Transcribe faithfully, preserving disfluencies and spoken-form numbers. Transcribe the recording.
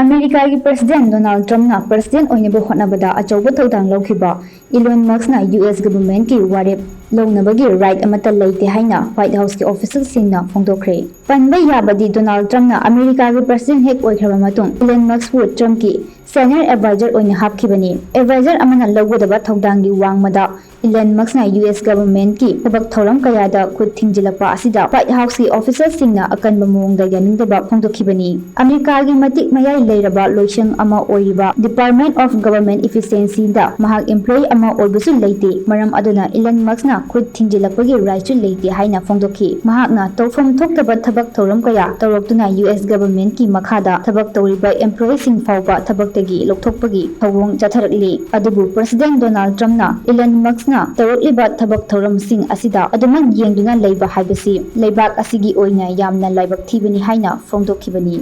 ꯑꯃꯦꯔꯤꯀꯥꯒꯤ president Donald ꯇ꯭ꯔꯝꯞꯅ president ꯑꯣꯏꯅꯕ ꯍꯣꯠꯅꯕꯗ ꯑꯆꯧꯕ ꯊꯧꯗꯥꯡ ꯂꯧꯈꯤꯕ ꯏꯂꯣꯟ ꯃꯁꯛꯅ ꯌꯨ ꯑꯦꯁ ꯒꯚꯔꯟꯃꯦꯟꯠꯀꯤ ꯋꯥꯔꯦꯞ ꯂꯧꯅꯕꯒꯤ ꯔꯥꯏꯠ ꯑꯃꯠꯇ ꯂꯩꯇꯦ ꯍꯥꯏꯅ ꯋꯥꯏꯠ ꯍꯥꯎꯁꯀꯤ ꯑꯣꯐꯤꯁꯤꯌꯦꯜꯁꯤꯡꯅ ꯐꯣꯡꯗꯣꯛꯈ꯭ꯔꯦ꯫ ꯄꯟꯕ ꯌꯥꯕꯗꯤ, ꯗꯣꯅꯥꯜꯗ ꯇ꯭ꯔꯝꯞꯅ ꯑꯃꯦꯔꯤꯀꯥꯒꯤ ꯄ꯭ꯔꯁꯤꯗꯦꯟꯠ ꯍꯦꯛ ꯑꯣꯏꯈ꯭ꯔꯕ ꯃꯇꯨꯡ ꯏꯂꯣꯟ ꯃꯁꯛꯄꯨ ꯇ꯭ꯔꯝꯞꯀꯤ ꯁꯦꯅꯤꯌꯔ ꯑꯦꯗꯚꯥꯏꯖꯔ ꯑꯣꯏꯅ ꯍꯥꯞꯈꯤꯕꯅꯤ꯫ ꯑꯦꯗꯚꯥꯏꯖꯔ ꯑꯃꯅ ꯂꯧꯒꯗꯕ ꯊꯧꯗꯥꯡꯒꯤ ꯋꯥꯡꯃꯗ ꯏꯂꯣꯟ ꯃꯁꯛꯅ ꯌꯨ ꯑꯦꯁ ꯒꯚꯔꯟꯃꯦꯟꯠꯀꯤ ꯊꯕꯛ ꯊꯧꯔꯝ ꯀꯌꯥꯗ ꯈꯨꯠ ꯊꯤꯡꯖꯤꯜꯂꯛꯄ ꯑꯁꯤꯗ ꯋꯥꯏꯠ ꯍꯥꯎꯁꯀꯤ ꯑꯣꯐꯤꯁꯤꯌꯦꯜꯁꯤꯡꯅ ꯑꯀꯟꯕ ꯃꯑꯣꯡꯗ ꯌꯥꯅꯤꯡꯗꯕ ꯐꯣꯡꯗꯣꯛꯈꯤꯕꯅꯤ꯫ ꯑꯃꯦꯔꯤꯀꯥꯒꯤ ꯃꯇꯤꯛ ꯃꯌꯥꯏ ꯂꯩꯔꯕ ꯂꯣꯏꯁꯪ ꯑꯃ ꯑꯣꯏꯔꯤꯕ Department of Government Efficiencyꯗ ꯃꯍꯥꯛ employee ꯑꯃ ꯑꯣꯏꯕꯁꯨ ꯂꯩꯇꯦ, ꯃꯔꯝ ꯑꯗꯨꯅ ꯏꯂꯣꯟ ꯃꯁꯛꯅ ꯈꯨꯠ ꯊꯤꯡꯖꯤꯜꯂꯛꯄꯒꯤ ꯔꯥꯏꯠꯁꯨ ꯂꯩꯇꯦ ꯍꯥꯏꯅ ꯐꯣꯡꯗꯣꯛꯈꯤ꯫ ꯃꯍꯥꯛꯅ ꯇꯧꯐꯝ ꯊꯣꯛꯇꯕ ꯊꯕꯛ ꯊꯧꯔꯝ ꯀꯌꯥ ꯇꯧꯔꯛꯇꯨꯅ ꯌꯨ ꯑꯦꯁ ꯒꯚꯔꯟꯃꯦꯟꯠꯀꯤ ꯃꯈꯥꯗ ꯊꯕꯛ ꯇꯧꯔꯤꯕ employeeꯁꯤꯡ ꯐꯥꯎꯕ ꯊꯕꯛꯇꯒꯤ ꯂꯧꯊꯣꯛꯄꯒꯤ ꯊꯧꯑꯣꯡ ꯆꯠꯊꯔꯛꯂꯤ꯫ ꯑꯗꯨꯕꯨ ꯄ꯭ꯔꯁꯤꯗꯦꯟꯠ ꯗꯣꯅꯥꯜꯗ ꯇ꯭ꯔꯝꯞꯅ ꯏꯂꯣꯟ ꯃꯁꯛꯅ ꯇꯧꯔꯛꯂꯤꯕ ꯊꯕꯛ ꯊꯧꯔꯝꯁꯤꯡ ꯑꯁꯤꯗ ꯑꯗꯨꯃꯛ ꯌꯦꯡꯗꯨꯅ ꯂꯩꯕ ꯍꯥꯏꯕꯁꯤ ꯂꯩꯕꯥꯛ ꯑꯁꯤꯒꯤ ꯑꯣꯏꯅ ꯌꯥꯝꯅ ꯂꯥꯏꯕꯛ ꯊꯤꯕꯅꯤ ꯍꯥꯏꯅ ꯐꯣꯡꯗꯣꯛꯈꯤꯕꯅꯤ꯫